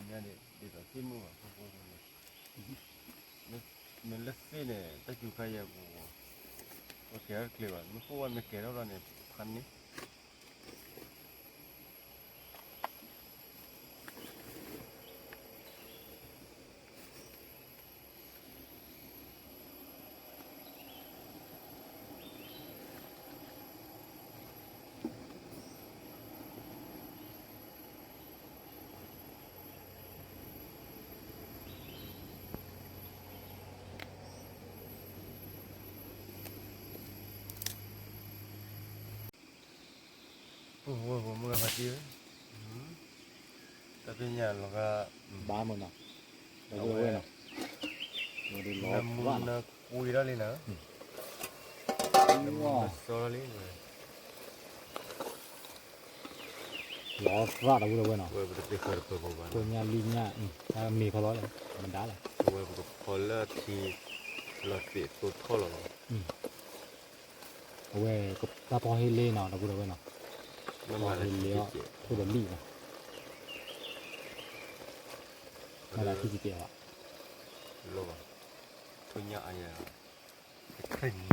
ညါဒ်သိးသ့ၣ်မုၣ်ဘၣ် ဖိဖိဖိန့ၣ်, မ့ၢ်လၢသ့ၣ်န့ၣ် တၢ်စူၤခါယဲၢ်ပူၤ, ပကဲထီၣ်တချ့ဘၣ်, မ့ၢ်ဃိဝဲမ့ၢ်ကဲထီၣ်ဘျီန့ၣ် ဖးန့ၢ် ပူဖိဝဲၢ်ဖိမုၣ်ဂၤဖါတံၢ်ဧၢ, တၢ်သ့ၣ်ညါလီၤဂာ် ဘၣ်မနီၤ, အဝဲ နမူနကွံာ်ထီၣ်လံနၤ, နမူနစီထီၣ်လံဝဲ, လီၤသၣ်ဒီပုၢ်ဒီဝဲၢ်နီၤ, ဝဲပတသ့ၣ်ဃၢၤတပၢၤဖိဘၣ်, ကိညါလံညါ, တၢ်မ့ၢ်ခီလီၤလဲၣ်, မဒါလီၤ, ဝဲပကဖီလၢအထံ လီၤသ့ၣ်သိထီၣ်လီၤလီၤ. အဝဲတၢ်ဖီဟ့လ့နီၤ ဒီပုၢ်ဒီဝဲၢ်နီၤ, ဖီဟ့လ့အီၤ ထိၣ်တလံၣ်နီၤ, မ့ၢ်ဒၣ်ထံကကဲဘၣ်, လီၤဘၣ်, ထိၣ်ညၣ်အါယၤ, တခါနၤ,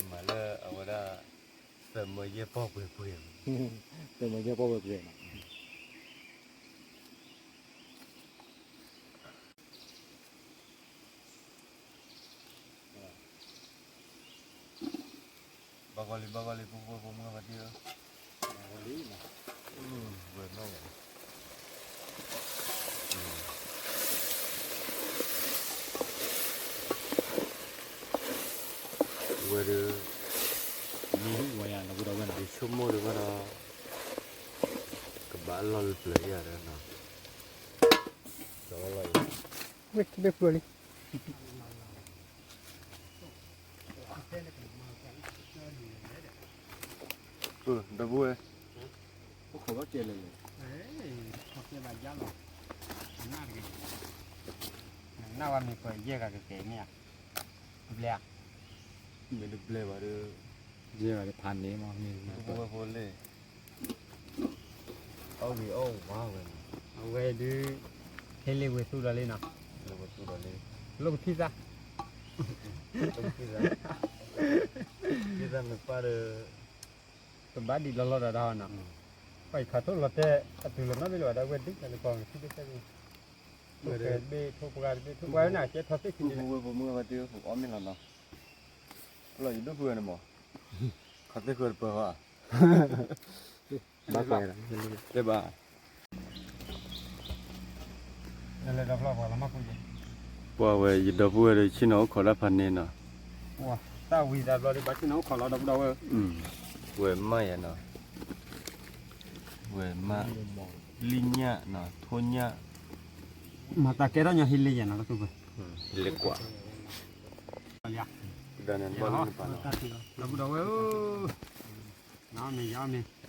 မၤလၢအဝဲဒၣ် သမၢယဲၢ်ပီၢ်ပှဲၤပှဲၤ, သမၢယဲၢ်ပီၢ်ပှဲၤပှဲၤနီၤ. ဘၣ်ဂီၤလံ ဘၣ်ဂီၤလံ ဖိဖိဖိမုၣ်ဂၤဖါတံၢ်ဧၢ, ဘၣ်ဂီၤလံ, ဝဲၢ်နီၢ်ဂၤ ဝဲဒၣ် မ့ၢ်ဝဲယၤ ဒီပုၢ်ဒီဝဲၢ်နီၤ ယဆိကမိၣ်ဒီးဝဲဒီး ကဘၣ်လီၢ်လၢပျၢၤယၤဒီးနီၤ, ကဘၣ်လီၢ်လၢ မ့ၢ်ဖျိလံ ဒီပုၢ်ဝဲၢ် အိၣ်ခိးဘၣ်ကဲလဲၣ်လဲၣ်, နၢ်ဝဲမ့ၢ်ပှၤ ယဲၢ်ဂၤကကဲမ့ၢ်ဧါ, တဘျဲဧါ, မ့ၢ်တဘျဲဘၣ်ဒီး ယဲၢ်ဂၤတဖးန့ၣ်မ့ၢ် ပုၢ်ဖိဝဲၢ်ဖိလၢ အီၣ်ဂ့ၤအီၣ်ဝါဝဲန့ၣ် အဝဲဒုး ဟ့လ့ဝဲသူဒီးလံနီၤ, လၢဝဲသူဒီးလံ, လိၣ်ကဖံသး, လိၣ်ကဖံသး, ဖံသးမ့ၢ်ပၢ်ဒီး ပဘၣ်ဒံးလီၤလီၤဒီးဒီးနီၤ, ပှၤအံၤခးထိၣ်လီၤတဲာ် အတုၤလီၤနီတဘ့ၣ်လၢၤဘၣ်ဒီး အဝဲဒုးတၢ်လၢပှၤမ့ၢ်ခံဘ့ၣ်သၢဘ့ၣ်, ထိၣ်တဘ့ၣ် ထိၣ်ပှၢ်တဘ့ၣ် ထိၣ်ပှၢ်ဝဲန့ၣ် ကဲထီၣ်သ့ၣ်ခံန့ၣ်, ပူဖိဝဲၢ်ဖိမုၣ်ဂၤဖါတံၢ် ပအီၣ်မ့ၢ်လီၤနီၤ, လီၤယဒိၣ်ဖုဝဲန့ၣ်မး, ခးသ့ၣ်ဃၢၤတပၢၤဃီ, ဘၣ်ကွၢ်, တဲဘၣ် ပှၤဝဲယဒီပုၢ်ဝဲၢ်ဒီး ဆ့ၣ်နီၤအိၣ်ခိးတၢ်ဖးန့ၣ်နီၤ, တၢ်ဝံသးဘျီဒီး ဘၣ်ဆ့ၣ်နီၤအိၣ်ခိးလီၤ ဒီပုၢ်ဒီဝဲၢ်, ဝဲမးယၤနီၤ, ဝဲမး, လံၣ်ညၣ်နီၤ ထိၣ်ညၣ်, မၤတၢ်ကဲထီၣ်ညီဟ့လ့ယဲၢ်နီၤ တၢ်သူၣ်ဖှံ, ဟ့လ့ကွၢ်, ဒီပုၢ်ဒီဝဲၢ်ဧၢ, မ့ၢ်ယၤမ့ၢ်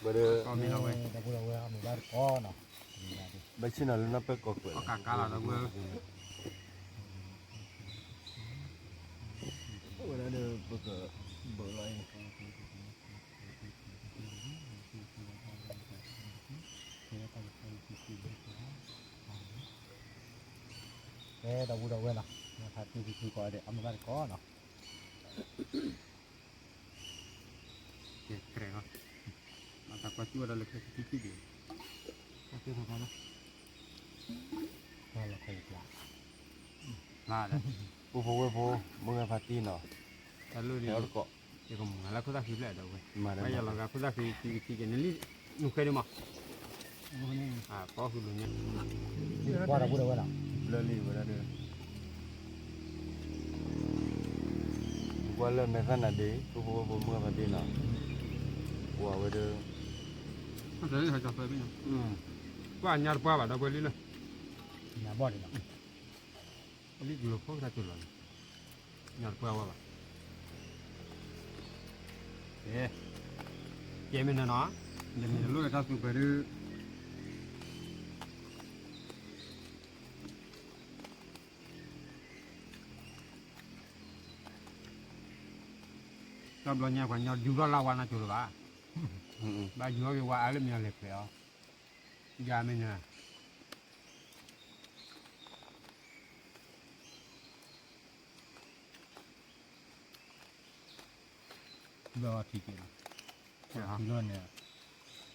ဘၣ်ဒီး ဘၣ်ဆ့ၣ်နီၤလၢနီၢ်ပၢၢ်ကီၢ်ကွဲးလီၤ, ဝဲဒၣ်ဒီးပကဘၢလီၤအံၤ, ကဲဒီပုၢ်ဒီဝဲၢ်နီၤ, မ့ၢ်ဖါတံၢ်ဖံဖုကိးဂၤဒဲး အီၣ်မ့ၢ်ဘၣ်တကိးနီၤ ကဲ, တြဲၤလီၤ, မၤသးကွၢ်စူၣ်ဝဲဒၣ်လၢခဲကထံၣ်ဒံး, တၢ်သ့ၣ်တဖၣ်လီၤ, ဖျါဒီး, ပူဖိဝဲၢ်ဖိ, မုၢ်ဂၤဖါတံၢ်နီၤ, တၢ်လၢန့ၣ်, ယကမၤလၢခိၣ်သၣ်ဃံဖျၢၣ်ဒီးဝဲ, မၤလၢယလီၤဂာ်ခိၣ်သၣ်ဃံ ထံကထံကဲန့ၣ်လံ, နုာ်ဃဲဒုးမး ကွၢ်လံဝဲဒၣ်ဒီး, ကွၢ်လၢမဲာ်သၣ်နၤဒ့, ပူဖိဝဲၢ်ဖိမုၢ်ဂၤဖါတံၢ်နီၤ, ကွၢ်ဝဲဒၣ်, ကွၢ်ညါတပှၢ်ဘၣ်ဒီပုၢ်ဝဲၢ်လံလၢ, ညါဘီၣ်ဒံးနီၤ, လံကလီၤဖိတၢ်တုၤလီၤန့ၣ်, ညါတပှၢ်ဝဲဘၣ် ကဲမ့ၢ်န့ၣ်နီၤ, ယမ့ၢ်တလိၣ်တၢ်သူပှဲၤဒုး, တဘျီညါပှၤညီယူၤထီၣ်လၢဝါနၢ်ကၠိလၢၤဘၣ်, ဘၣ်ယူၤထီၣ်က့ၤဝါအါလၢမ့ၢ်အလဲၤပှဲၤအီၤ, ယၤမ့ၢ်ညါ ဘၣ်ထံက့ၤလီၤ, ထံလီၤန့ၣ်,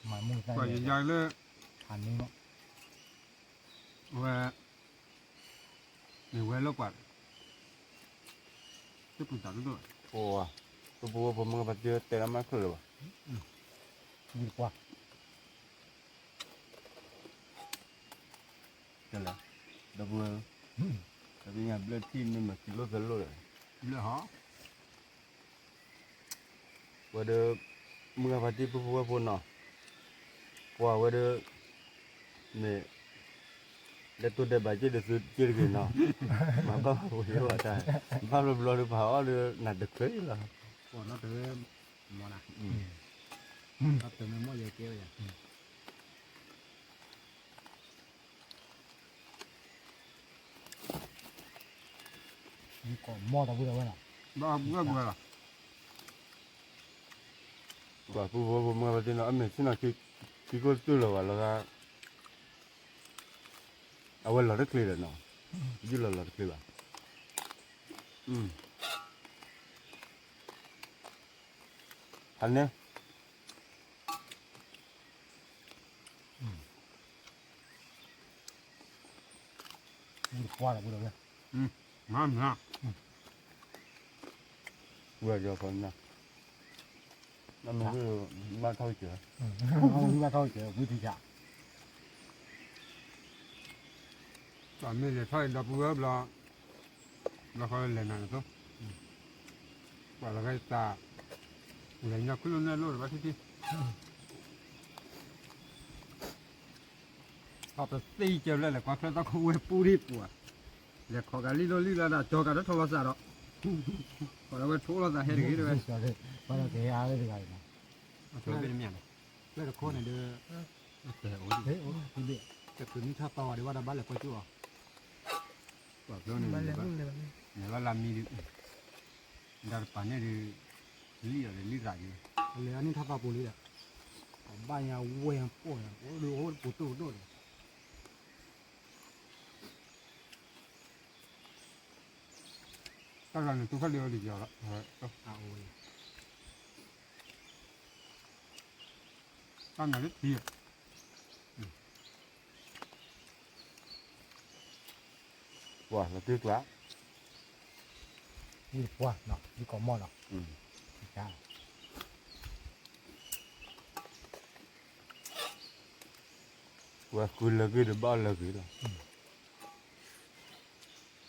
မၤမူၢ်သၣ်ယၤလၢ, ဟးန့ၢ်လီၤ, ဝဲ, မ့ၢ်ဝဲလၢပှၤ, တပူၤတၢ်ဒိၣ်ဒိၣ်, ပပူၤဝဲဖိမုၣ်ကပၤတၢ်တဲလၢမၤချုးလၢၤဘၣ်, ဝံၢ်ပှၢ် ကလဲၣ်, ဒီပုၢ်ဝဲၢ်, တသ့ၣ်ညါဘျၢၣ်ထံၣ်မ့ၢ်မၤသံလိၣ်သဲလိၣ်လဲၣ်, ဘျၢၣ်ဟီ, ဝဲဒီး, မုၢ်ဂၤဖါတံၢ်ပုၢ်ဖိဝဲၢ်ဖိနီၤ, ပှၤဝဲဒီး, မ့ၢ်, လဲၤတိၢ်ဒဲးဘးက့ၢ်ဒီးသုက့ၢ်တဂ့ၤနီၤ, မၤဘၣ်ပှၤယိၣ်အတၢ်, ဘၣ်ဘျီဘျီဒီးပှၤအီၣ်ဒီးနၤတချုးလီၤ, ပှၤနီတဂၤ, မ့ၢ်နၤ, တၢ်တမ့ၢ်မ့ၢ်ယဲကဲဝဲယၤ ယကိးမီၢ်တၢ်ဝံၣ်တၢ်ဝဲလီၤ, ဘၣ်ဘၣ်ဘၣ်လီၤ, ပှၤပုၢ်ဖိဖိမုၢ်ဂၤဖါတံၢ်နီၤ အမ့ၢ်ဆ့ၣ်နီၤ, ထံကိၢ်တတူၢ်လီၤဘၣ်လီၤ, အဝဲလီၤတချ့ဒီးနီၤ, ယုၢ်လီၤလီၤတချ့ဘၣ်, ဟးန့ၣ် ဝံၢ်တပှၢ်ဒီးဝံၢ်ဒီးဝဲ, မၤမၤ, ဝဲဒီးခီညါ, နမ့ၢ်ဝံၢ်ဘၣ်ထီၣ်ကဲ, ဝံၢ်ဘၣ်ထီၣ်ကဲ ဝံၢ်ထံဆး, ပှၤမ့ၢ်လဲၤထီၣ်အံၤဒီပုၢ်ဝဲၢ်ဘျီ, ဘျီဃီလဲၤနၤနသိး, ပှၤလီၤဂဲၤသး, လဲၤညါခုၣ်လိာ်နဲၣ်လိာ်ဒီးဘၣ်ထံထံ ထီၣ်ပသ့ကဲဘျဲၣ်လဲၤကွၢ်ဖျဲၣ်သီၣ်ခိၣ်ဝဲပူၤဒံးပှၤ, လဲၤခိးကၤလံၣ်လိၣ်လံၣ်လီၤဒၣ် ကၠီၤကၤတထီၣ်လီၤသးဒီး, ပှၤလၢဝဲထိၣ်လီၤသးဟဲတဂ့ၤတဝဲ, ပှၤလၢကဟဲအါလၢတဂၤအံၤမး, ဖျဲၣ်တခီန့ၣ်ဒီး, တၢ်ဖုးန့ၢ်ထီၣ်သီဝဲဒီးဘၣ်တၢ်ဘၣ်လဲၤကွၢ်ကၠိၣ်အီၤ, ပှၤဖျိန့ၣ်, လဲၤဘၣ်လၢမံဒီး, ဒၣ်တပၤန့ၣ်ဒီး, လံၣ်အီၤဒီးလံၣ်သးဒံး, လဲၤအန့ၣ်ထီၣ်သီပူၤလံဒီး, ပှၤဘၣ်ညါဝဲၢ်ပီၢ်ညါ အိၣ်ဒိၣ်အိၣ်ပူၤတိၢ်တိၢ်ဒီး တၢ်လီၤန့ၣ် တူၢ်ခီၣ်လံအိၣ်လံယီၤလီၤ, တၢ်နၤလၢထံ, ပှၤလီၤတံၢ်ကျါ, ယပှၢ်နီၤ ယကိးမီၢ်နီၤ, ဝဲဃုလၢဂ့ၢ်ဒီးဘၣ်လၢဂ့ၢ်လီၤ,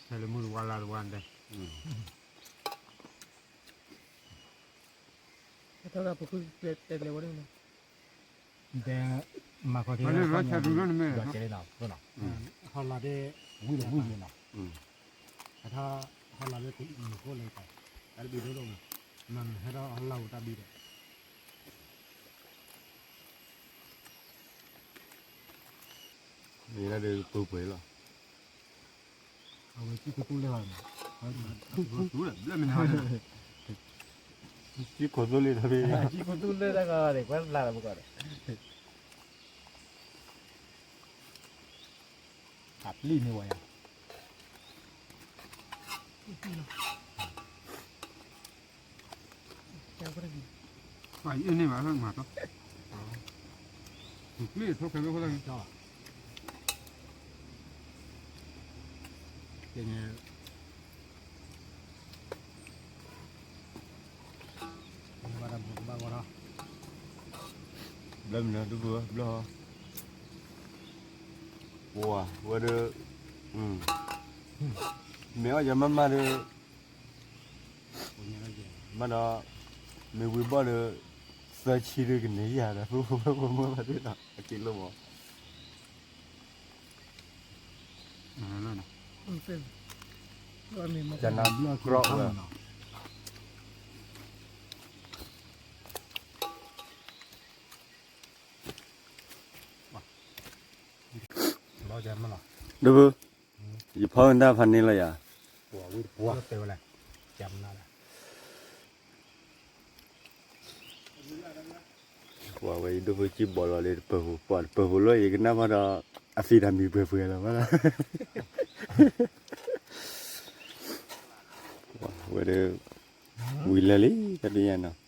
ဟဲလၢမုၢ်တဝါလါတဝါန့ၣ်, တဲမၤခီၣ်ထံ, ဟီလာ်ဒဲး, ဝံၢ်ဒီးဝံၢ်ယဲနီၤ, ဟဲထီၣ်ဟီလာ်ဒဲးမုၢ်ဃိလၢ, တၢ်တဘံၤဒိၣ်ဒိၣ်မး, မ့ၢ်ဟဲထီၣ်ဟီလာ်တၢ်ဘံၤဒီး မ့ၢ်ဒၣ်ဒီးပှဲၤပှဲၤလီၤ, အဝဲကံၢ်ခူသူၣ်လဲၢ်, ကံၢ်ခူသူၣ်လၢတၢ်ဖဲ, ကံၢ်ခူသူၣ်လၢတၢ်ကီဒီး ကွဲလၢ်လၢပကီဒီး အပျံၢ်န့ၢ်ဝဲယၤ, ပှၤအံၤန့ၢ်ဘၣ်မၤတီ, ပျံၢ်ထိၣ်ခဲလၢာ်ခိၣ်လၢ်န့ၣ်, ကဲန့ၣ် ဘၣ်တၢ်ဘျုးကဘၣ်ဂီၤထီၣ်, ဘျၢမနုၤဒုးဘျၢ, ပှၤဝဲဒီး, မ့ၢ်အီၣ်ယၤမးမးဒီး, မးဒီး, မ့ၢ်ဝံၤဘီၣ်ဒီး, သၢဆံဒီးကန့ၢ်ယၤဒီး ဖိဖိဖိမုၣ်ဘၣ်သ့ၣ်ဒီး အက့ၤလိၣ်မး တၢ်နါကြီၣ်ဝဲ, ဒီပုၢ်, ယဖီၣ်ဝဲဒၣ်ဖးန့ၣ်လီၤယၤ, တဲဝဲလဲၣ်, ကမနၤလဲၣ်. ပှၤဝဲယဒိၣ်ဖိကံၣ်ဘီလီၤလၢတပၢၤဖိ ပှၤတပၢၤဖိလီၤ ယကနၣ်ဘၣ်ဒီး အသံတၢ်မံၤပှဲၤပှဲၤလီၤဘၣ်လီၤ. ဝဲဒၣ် ဝံၤလၢာ်လံ တၢ်တယာ်နီၤ.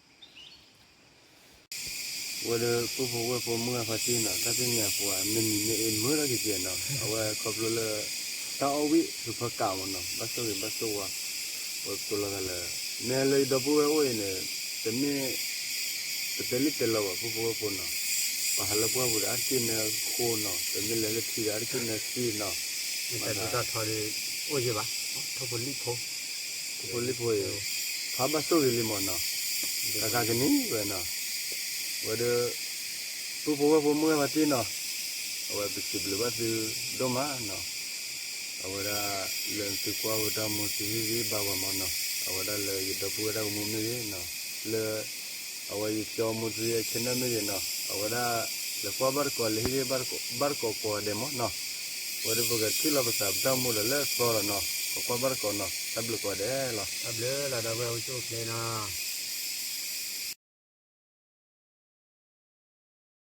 ဝဲဒၣ်ပုၢ်ဖိဝဲၢ်ဖိမုၢ်ဂၤဖါတံၢ်နီၤ တၢ်သ့ၣ်ညါပှၤမ့ၢ်မံၤမ့ၢ်အ့မုာ်ထီၣ်က့ၤကဲနီၤ အဝဲခီဖျိလၢ တၢ်အီၣ်ဝံၣ်သုးဖီကးမ့ၢ်နီၤ ဘၣ်ဆိၣ်ဂ့ၤဘၣ်ဆိၣ်ဝါ ဝဲကိးလီၤသးလၢ မ့ၢ်လၢယဒီပုၢ်ဝဲၢ်အိၣ်အံၤန့ၣ် တမ့ၢ် ပတဲလံတဲလီၤဘၣ် ပုၢ်ဖိဝဲၢ်ဖိနီၤ ပှၤဟးလၢပှၢ်ပူၤဒီး အါတက့ၢ်နၢဃိနီၤ ပမ့ၢ်လဲၤလၢထံဒီး အါတက့ၢ်နၢသံနီၤ မ့ၢ်တၢ်ဒိၣ်တၢ်ထီဒ် အိၣ်ယံၤဘၣ် ထိၣ်ဖိလံၣ်ဖိ ထိၣ်ဖိလံၣ်ဖိအံၤ ဖးဘၣ်ဆိၣ်ဂ့ၤလံမ့ၢ်နီၤ တၢ်ခါကနံၤဝဲနီၤ ဝဲဒၣ် ပုၢ်ဖိဝဲၢ်ဖိမုၢ်ဂၤဖါတံၢ်နီၤ အဝဲပစံးဘျုးဘၣ်သုဒိၣ်မးနီၤ အဝဲဒၣ် လၢသုကွၢ်ဝဲတၢ်မူသုဟ့ၣ်ဂံၢ်ဘါဝဲမ့ၢ်နီၤ အဝဲဒၣ်လၢယဒီပုၢ်ဝဲၢ်တၢ်ကမူမ့ၢ်ဂ့ၤနီၤ လၢ အဝဲယကၠီမူသု channel မ့ၢ်ဂ့ၤနီၤ အဝဲဒၣ် လဲၤကွၢ်ဘၣ်တကိး လဲၤဟ့ၣ်ဂံၢ်ဘါတကိးကိးဂၤဒဲးမ့ၢ်နီၤ အဝဲဒၣ်ပကထံၣ်လီၤပသးပတၢ်မူဒီးလၢအသီဒီးနီၤ ကကွၢ်ဘၣ်တကိးနီၤ တၢ်ဘျုးကိးဂၤဒဲးလီၤ တၢ်ဘျုးလီၤဒီပုၢ်ဝဲၢ်အိၣ်ဆူၣ်အိၣ်ချ့နီၤ